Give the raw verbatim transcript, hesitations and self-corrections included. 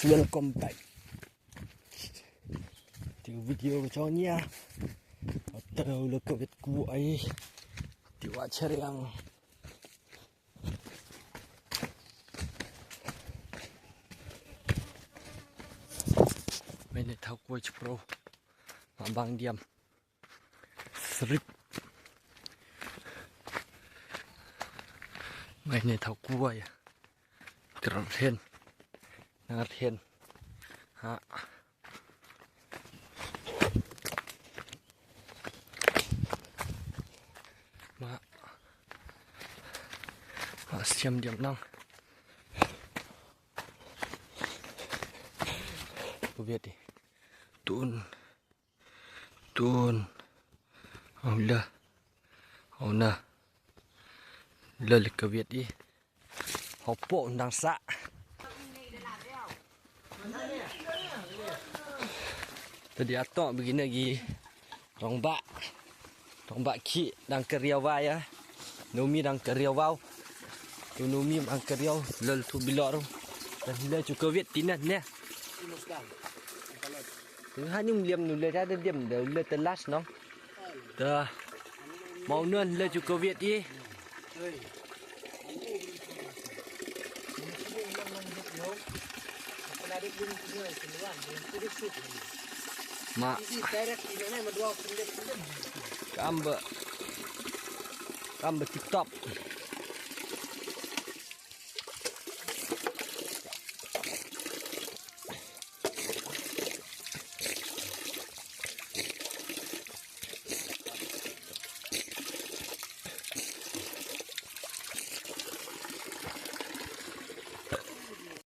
Welcome back. Te video ka jong ngi ïa. Ata u la kawit ku ai. Te wa chariang. Mene thau ku chipro. Ma bang diam. Srip. Mene thau ku ai. Kram hen. Nangar hen. Ha. Ma. Ma siam diam nang. Ku biat di. Tun. Tun. Au la. Au na. La le ka biat di. Hapoh ndang sah. Tadi atok begini lagi. Rongbak. Rongbak ki dang keriau wai ya. Numi dang keriau wau. Tu numi dang keriau lel tu bilor. Dan le cukup wit tinan ne. Tu hani mliam nu le ada diam da le telas nong. Dah. Mau nun le cukup wit i. Ma. Kamba. Kamba tip top.